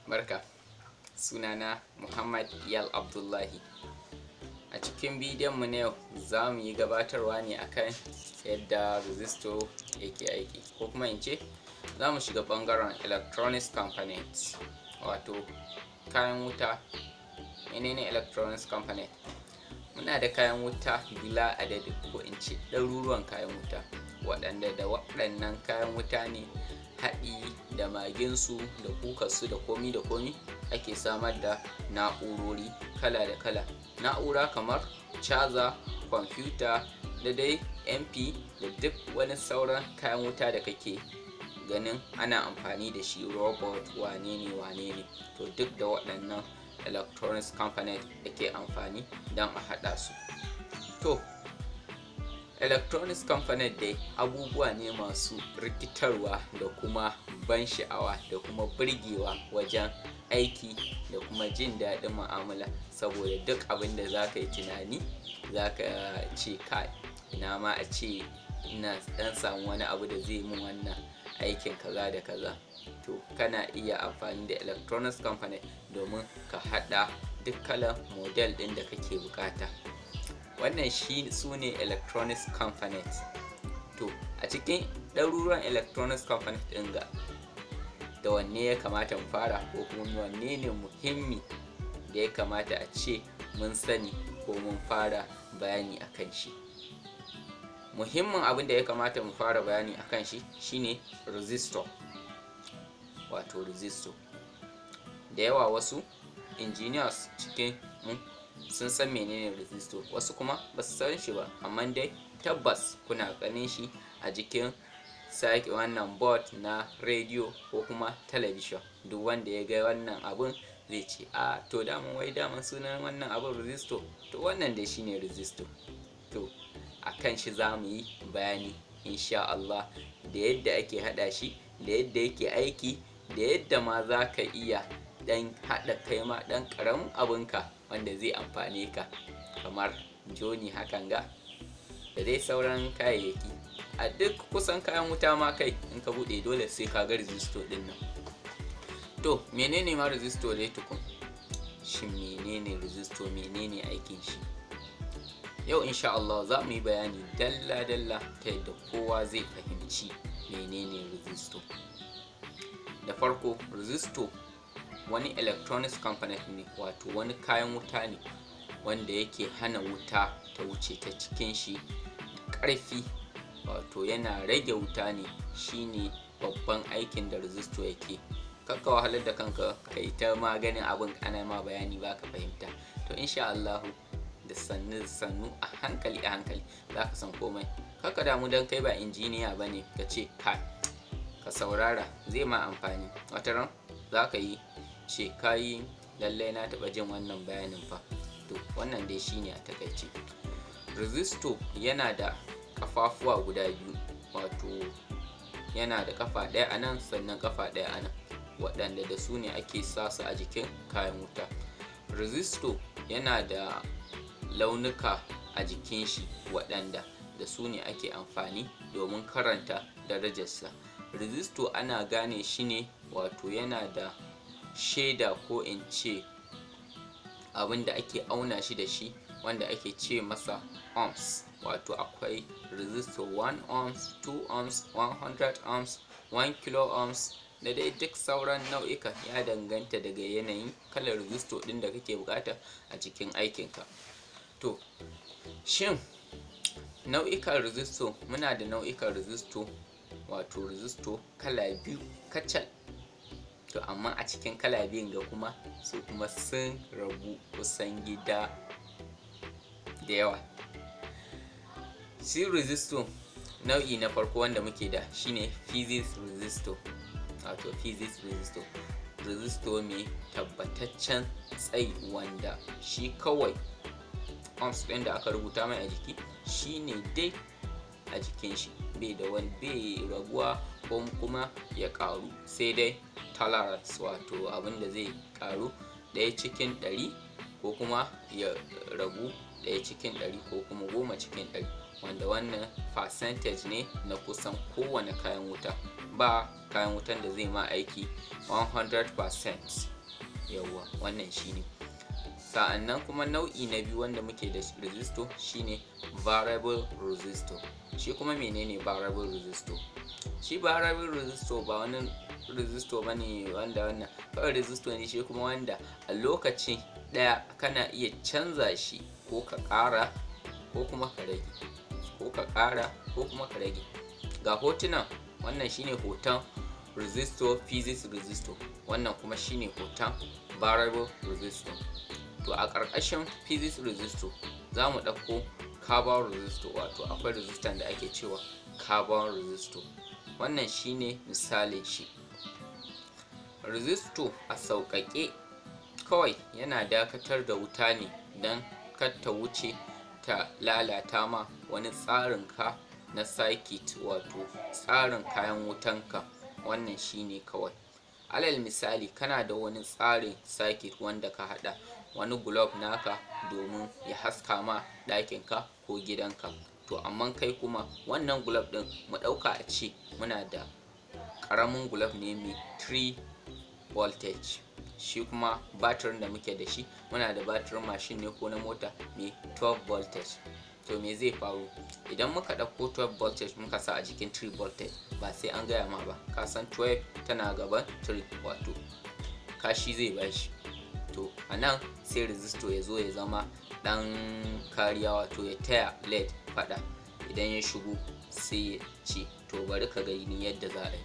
Barka, sunana Muhammad Iyal Abdullahi. A cikin bidiyon mu na yau, za mu yi gabatarwa ne akan yadda resistor yake aiki, ko kuma in ce za mu shiga ɓangaren electronics components, wato kayan wuta. Menene electronics component? Muna da kayan wuta bila adadi, ko in ce ɗaruruwan kayan wuta, waɗanda da waɗannan kayan wuta ne, haɗi da maginsu da kukarsu da komi da komi, ake samar da na'urori kala da kala. Na'ura kamar caza, kwamfuta, da dai MP, da duk wani sauran kayan wuta da kake ganin ana amfani da shi, robot, wane ne wane ne, to duk da waɗannan electronics component ake amfani don a haɗa su. To, electronics component dai abubuwa ne masu rikitarwa da kuma ban sha'awa da kuma burgewa wajen aiki da kuma jin daɗin mu'amala, saboda duk abin da za ka yi tunani, za ka ce, "Kai, ina ma a ce ina ɗan samu wani abu da zai min wannan aikin kaza da kaza." To, kana iya amfani da electronics component domin ka haɗa duk kalan model ɗin da kake buƙata. Wannan shi su ne electronics component. To, a cikin ɗaruruwan electronics component ɗin ga, da wanne ya kamata mu fara, ko kuma wanne ne muhimmi da ya kamata a ce mun sani ko mun fara bayani a kan shi? Muhimmin abin da ya kamata mu fara bayani a kan shi shine resistor, wato resistor. Da yawa wasu engineers cikin mu sun san menene resistor, wasu kuma ba su san shi ba, amma dai tabbas kuna ganin shi a jikin sake wannan board na rediyo ko kuma talabijin. Duk wanda ya ga wannan abun zai ce, "A to, daman wai daman sunan wannan abun resistor." To, wannan dai shine resistor. To, a kan shi za mu yi bayani insha Allah, da yadda ake haɗa shi, da yadda yake aiki, da yadda ma za ka iya ɗan haɗa kai ma ɗan ƙaramin abunka wanda zai amfane ka, kamar joni hakan ga, da dai sauran kayayyaki. A duk kusan kayan wuta ma kai, in ka buɗe, dole sai ka ga resistor ɗin nan. To, menene ma resistor dai tukun? Shin menene resistor? Menene aikin shi? Yau insha Allah za mu yi bayani dalla-dalla ta yadda kowa zai fahimci menene resistor. Da farko, resistor wani electronics component ne, wato wani kayan wuta ne wanda yake hana wuta ta wuce ta cikin shi ƙarfi, wato yana rage wuta ne. Shine babban aikin da resistor yake. Kakka wahalar da kanka kai ta maganin abin, ana ma bayani ba ka fahimta. To, insha Allahu, da sannu sannu, a hankali a hankali, za ka san komai. Kakka damu don kai ba injiniya ba ne, ka ce kai, ka saurara, zai ma amfani. Wata ran za ka yi ce ka yi, "Lallai na taɓa jin wannan bayanin fa." To, wannan dai shine a takaice. Resistor yana da kafafuwa guda biyu, wato yana da kafa ɗaya a nan, sannan kafa ɗaya a nan, waɗanda da su ne ake sa su a jikin kayan wuta. Resistor yana da launuka a jikin shi, waɗanda da su ne ake amfani domin karanta darajarsa. Resistor ana gane shi ne, wato yana da shaida, ko in ce abin da ake auna shi da shi, wanda ake ce masa ohms. Wato akwai resistor 1 ohms, 2 ohms, 100 ohms, 1 kilo ohms, da dai duk sauran nau'ika. Ya danganta daga yanayin kalar resistor ɗin da kake bukata a cikin aikinka. To, shin nau'ikan resistor? Muna da nau'ikan resistor, wato resistor kala biyu kacal. To, amma a cikin kala biyun ga kuma, su kuma sun rabu kusan gida da yawa. Shi resistor nau'i na farko wanda muke da shine physics resistor, wato physics resistor, resistor mai tabbataccen tsayi, wanda shi kawai ohms ɗin da aka rubuta mai a jiki shine dai a jikin shi, bai da wani, bai raguwa ko kuma ya ƙaru, sai dai tolerance, wato abin da zai ƙaru 1 cikin 100, ko kuma ya ragu 1 cikin 100, ko kuma 10 cikin 100, wanda wannan percentage ne na kusan kowane kayan wuta. Ba kayan wutan da zai ma aiki 100%. Yawwa, wannan shine. Sa'annan kuma nau'i na biyu wanda muke da resistor shine variable resistor. Shi kuma menene variable resistor? Shi variable resistor ba wani resistor bane wanda wannan kawai resistor ne shi kuma, wanda a lokaci ɗaya kana iya canza shi, ko ka ƙara ko kuma ka rage, ko ka ƙara ko kuma ka rage. Ga hotunan. Wannan shine hoton resistor, physics resistor. Wannan kuma shine hoton variable resistor. To, a ƙarƙashin physics resistor za mu ɗauko carbon resistor, wato akwai resistor da ake cewa carbon resistor. Wannan shine misalin shi. Resistor a sauƙaƙe kawai yana dakatar da wuta ne don kar ta wuce ta lalata ma wani tsarin ka na circuit, wato tsarin kayan wutanka. Wannan shine kawai. Alal misali, kana da wani tsarin circuit wanda ka haɗa wani globe naka domin ya haska ma ɗakinka ko gidanka. To, amma kai kuma wannan globe ɗin, mu ɗauka a ce muna da ƙaramin globe ne mai 3 voltage. Shi kuma batirin da muke da shi, muna da batirin mashin ne ko na mota mai 12 voltage. To, me zai faru idan muka ɗauko 12 voltage muka sa a jikin 3 voltage? Ba sai an gaya ma ba, ka san 12 tana gaban 3, wato kashi zai bashi. To, a nan sai resistor ya zo ya zama ɗan kariya, wato ya taya LED faɗa. Idan ya shigo, sai ya ce, "To, bari ka gani yadda za a yi."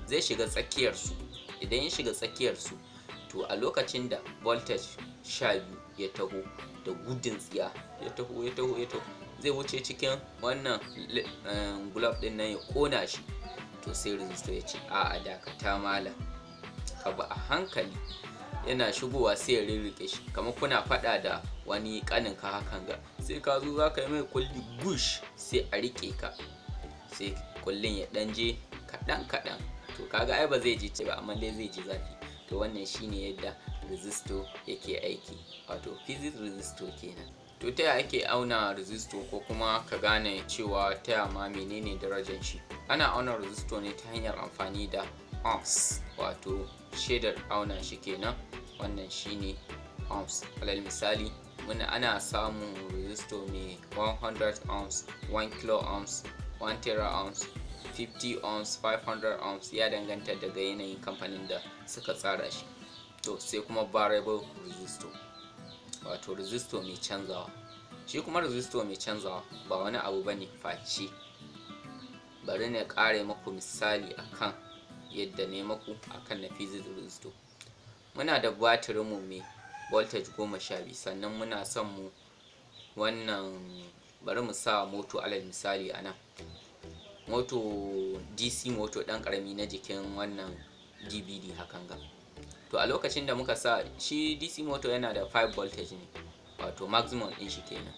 Zai shiga tsakiyarsu. Idan ya shiga tsakiyarsu, to a lokacin da voltage 12 ya taho da gudun tsiya, ya taho, ya taho, ya taho, zai wuce cikin wannan globe din nan ya kona shi. To, sai resistor ya ce, "A'a, dakata malam, ka bi a hankali." Yana shigowa sai ya rirrike shi, kamar kuna faɗa da wani ƙanin ka hakan ga, sai ka zo za ka yi mai kulli gush, sai a rike ka, sai kullin ya ɗan je kaɗan kaɗan. To, kaga ai ba zai ji ba, amma dai zai ji zafi. To, wannan shine yadda resistor yake aiki, wato physics resistor kenan. To, ta yaya ake auna resistor, ko kuma ka gane cewa ta ma menene darajar shi? Ana auna resistor ne ta hanyar amfani da ohms, wato shaidar auna shi kenan. Wannan shine ohms. Alal misali, muna ana samun resistor mai 100 ohms, 1 kilo ohms, 1 tera ohms, 50 ohms, 500 ohms, ya danganta daga yanayin kamfanin da suka tsara shi. To, sai kuma variable resistor, wato resistor mai canzawa. Shi kuma resistor mai canzawa ba wani abu bane face, bari na ƙare muku misali akan yadda ne muku akan na physics resistor. Muna da batirinmu mai voltage 12, sannan muna son mu wannan, bari mu sa moto alal misali a nan, moto DC moto ɗan ƙarami na jikin wannan DVD hakan ga. To, a lokacin da muka sa shi, DC moto yana da 5 voltage ne, wato maximum ɗin shi kenan.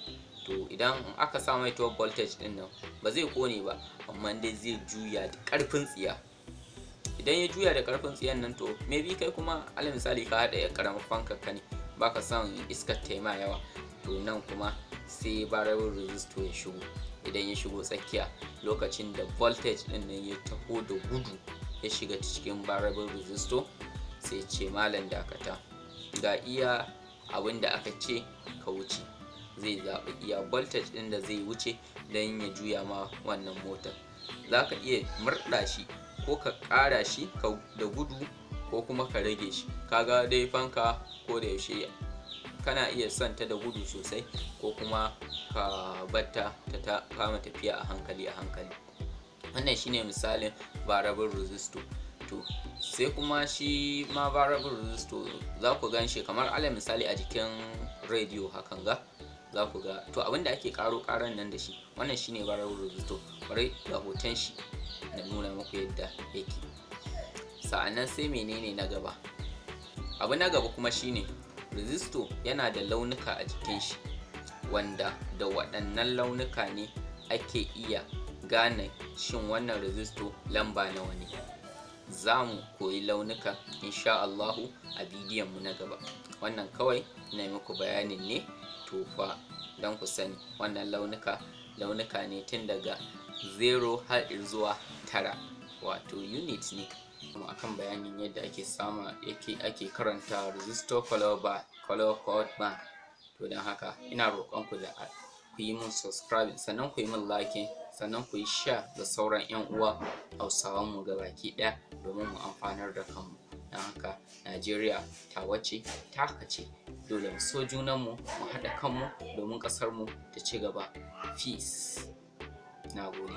To, idan aka sa mai 12 voltage ɗin nan, ba zai kone ba, amma dai zai juya da ƙarfin tsiya. Idan ya juya da ƙarfin tsiyan nan, to maybe kai kuma alal misali ka haɗa ya ƙaramin fankar ka ne, baka son iskar ta ma yawa. To, nan kuma sai variable resistor ya shigo. Idan ya shigo tsakiya, lokacin da voltage din nan ya taho da gudu ya shiga cikin variable resistor, sai ce, "Malam, dakata, ga iya abin da aka ce ka wuce." Zai zaɓi iya voltage ɗin da zai wuce don ya juya ma wannan motar. Za ka iya murɗa shi, ko ka ƙara shi da gudu, ko kuma ka rage shi. Kaga dai fanka ko da yaushe kana iya son ta da gudu sosai, ko kuma ka batta ta kama tafiya a hankali a hankali. Wannan shine misalin variable resistor. To, sai kuma shi ma variable resistor za ku gan shi kamar alal misali a jikin rediyo hakan ga, za ku ga to abinda ake karo karan nan da shi. Wannan shine variable resistor. Bari ga hoton shi na nuna muku yadda yake. Sa'annan sai menene na gaba? Abu na gaba kuma shine resistor yana da launuka a jikin shi, wanda da waɗannan launuka ne ake iya gane shin wannan resistor lamba nawa ne. Za mu koyi launuka insha Allahu a bidiyon mu na gaba. Wannan kawai ina yi muku bayanin ne, to fa don ku sani wannan launuka launuka ne tun daga 0 har zuwa 9, wato unit ne. Kuma akan bayanin yadda ake sama yake ake karanta resistor color bar, color code bar. To don haka ina roƙon ku da ku yi min subscribe, sannan ku yi min like, sannan ku yi share da sauran 'yan uwa Hausawan mu gabaki ɗaya domin mu amfanar da kanmu. Don haka Najeriya tawa ce, taka ce, dole mu so junanmu, mu haɗa kanmu domin ƙasar mu ta ci gaba. Peace. Na gode.